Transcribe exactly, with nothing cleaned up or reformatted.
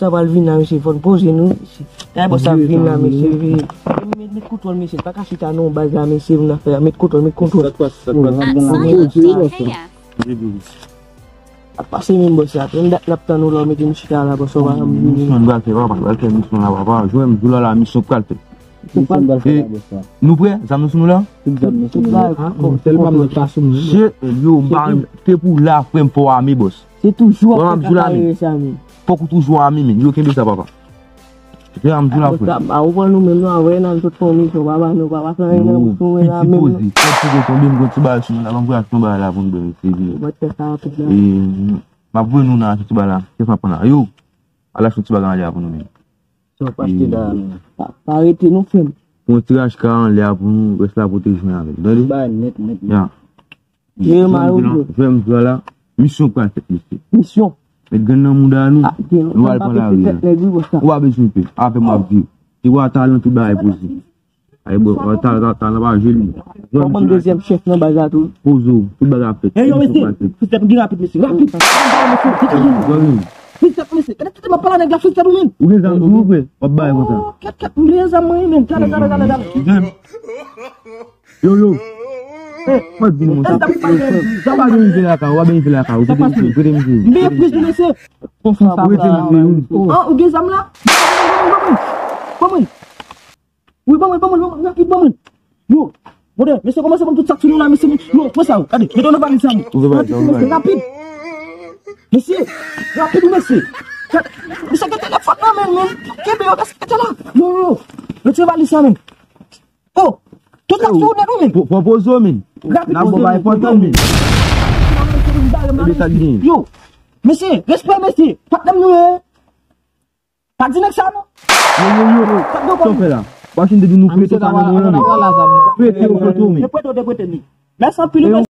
Pral vin la, mesye, fò n poze nou. Dayè bòs la vin la, mesye. Met, met kontwòl, mesye. Pa ka chita non, baz la, mesye, moun afè a. Met kontwòl, met kontwòl. Sa k pase, sa k pase? Met kontwòl. Ap pase menm bòs la. Yon dat n ap tann ou la, w mete m chita la, bòs, ou pa janm vini. Misyon n pral fè, papa, n pral fè misyon la, papa. Jwe m, jou la la, misyon pral fèt. Misyon n pral fè la, bòs la. Nou prè? Zam nou sou nou la? Tout zam nou sou nou la. Sèlman mwen pa sou mwen. Shit, yo, m pa renmen. Se pou la, frè m, fò ame, bòs. Se toujou ap fè kaka rele sa menm. Fòk ou toujou ame, men. Yo, kenbe sa, papa. Se a m di la, frè. A, ou pran nou menm, nou avè n al sot fè yon misyon, papa, nou papa fè anyen nan misyon la menm. Piti poze, fòk ou tonbe, m gon ti bagay sou mwen la, ban m voye aksyon bagay la pou nou byen, mesye, vini. Mwen te fè sa rapid la. E, m ap voye nou nan aksyon ti bagay la, kès m ap pran la. Yo, al aksyon ti bagay anlè a pou nou menm. Sa w pa achte la menm. Pa, pa rete non, frè m. Pran ti rach ka anlè a pou nou, rès la pwoteje mwen avè l. Tande? Bagay nèt, nèt, nèt. Ya. Jere mal ou byen. Frè m, frè la, misyon pral fèt, mesye. Misyon. Met grenn nan mouda nou, nou al pran lari a. Ou pa bezwen pè, afè m w ap di. Se wa talan tout bagay posib. Ay, bò, wa talan, talan pa jwe li. Ou ban m dezyèm chèf nan baz la tou. Poze w, tout bagay ap fèt. Hey, yo, mesye, footstep, gen rapid, mesye, rapid. Footstep, mesye, gade tout m ap pale nèg la, footstep ou menm. Ou gen zam tou, ou prè? W ap bay konsa. Oh, kèt, kèt, m gen zam mwen, menm. Talè, talè, talè, talè. Yo, yo. Eh, mwen di nou sa. Sa pa gen rive lakay ou, pa gen rive lakay ou. Prete misye, prete misye. M gen plis de mesye. Prete misye, wi. Ah, ou gen zam la? Ban mwen. Wi, ban mwen, ban mwen, ban mwen, rapid, ban mwen. Yo, brother, mesye, kòmanse ban m tout sa k sou nou la, mesye. Yo, pran sa, yo. Gade, mete w nan valiz sa, yo. Rapid, mesye, rapid. Mesye, rapid, mesye. Gade, mesye, gen telefòn nan men, men. Kenbe yo, mesye, gen la. Yo, yo, yo. Retire valiz sa, men. Oh, tout sa sou nèt ou menm. Pwopoze w menm. Rapid, n ap bon bagay enpòtan menm. Ebyen sa k gen. Yo, mesye, respè mesye. Patnè m nou ye. Pa di nèg sa non. Yo, yo, yo. Sa w fè la? Machin te di nou prete pa nan mwen non. Prete yo, prete yo menm. Deprete yo, deprete nou. Mèsi anpil.